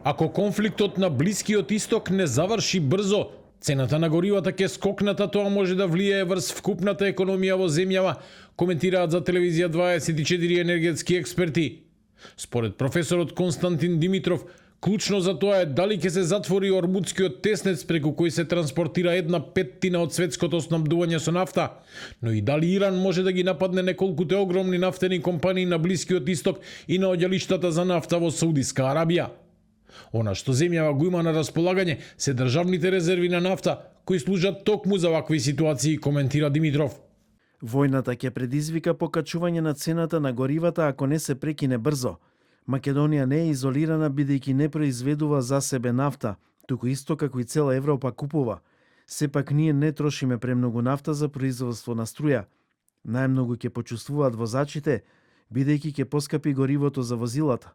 Ако конфликтот на Блискиот Исток не заврши брзо, цената на горивата ќе скокната, тоа може да влијае врз вкупната економија во земјава, коментираат за телевизија 24 енергетски експерти. Според професорот Константин Димитров, клучно за тоа е дали ќе се затвори Ормудскиот теснец преку кој се транспортира 1/5 од светското снабдување со нафта, но и дали Иран може да ги нападне неколкуте огромни нафтени компании на Блискиот Исток и на оѓалиштата за нафта во Саудиска Арабија. Она што земјава го има на располагање се државните резерви на нафта, кои служат токму за вакви ситуации, коментира Димитров. Војната ќе предизвика покачување на цената на горивата ако не се прекине брзо. Македонија не е изолирана бидејќи не произведува за себе нафта, туку исто како и цела Европа купува. Сепак ние не трошиме премногу нафта за производство на струја. Најмногу ќе почувствуваат возачите, бидејќи ќе поскапи горивото за возилата.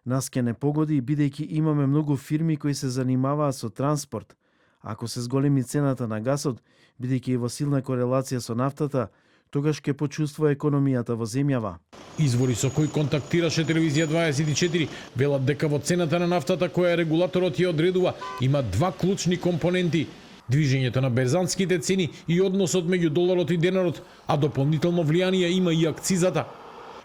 Нас ќе не погоди бидејќи имаме многу фирми кои се занимаваат со транспорт. Ако се зголеми цената на гасот, бидејќи е во силна корелација со нафтата, тогаш ќе почувствува економијата во земјава. Извори со кои контактираше телевизија 24 велат дека во цената на нафтата која регулаторот ја одредува има два клучни компоненти: движењето на берзанските цени и односот меѓу доларот и денарот, а дополнително влијание има и акцизата.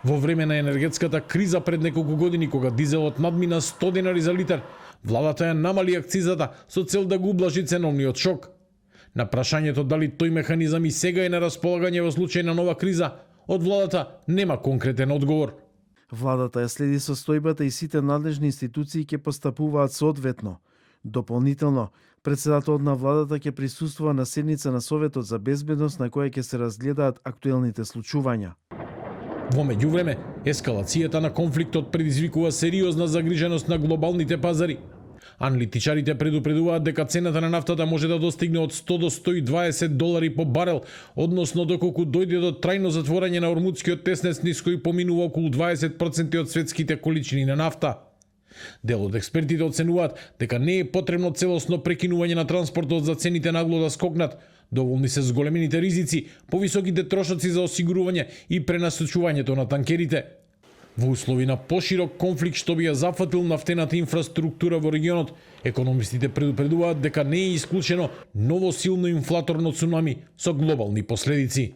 Во време на енергетската криза пред неколку години, кога дизелот надмина 100 денари за литар, владата ја намали акцизата со цел да го ублажи ценовниот шок. На прашањето дали тој механизам и сега е на располагање во случај на нова криза, од владата нема конкретен одговор. Владата ја следи состојбата и сите надлежни институции ќе постапуваат соодветно. Дополнително, председателот на владата ќе присуствува на седница на Советот за безбедност на која ќе се разгледаат актуелните случувања. Во меѓувреме, ескалацијата на конфликтот предизвикува сериозна загриженост на глобалните пазари. Аналитичарите предупредуваат дека цената на нафтата може да достигне од 100 до 120 долари по барел, односно доколку дојде до трајно затворање на Ормудскиот теснец низ кој поминува околу 20% од светските количини на нафта. Дел од експертите оценуваат дека не е потребно целосно прекинување на транспортот за цените нагло да скокнат. Доволни се зголемените ризици, повисоките трошоци за осигурување и пренасочувањето на танкерите. Во услови на поширок конфликт што би ја зафатил нафтената инфраструктура во регионот, економистите предупредуваат дека не е исклучено ново силно инфлаторно цунами со глобални последици.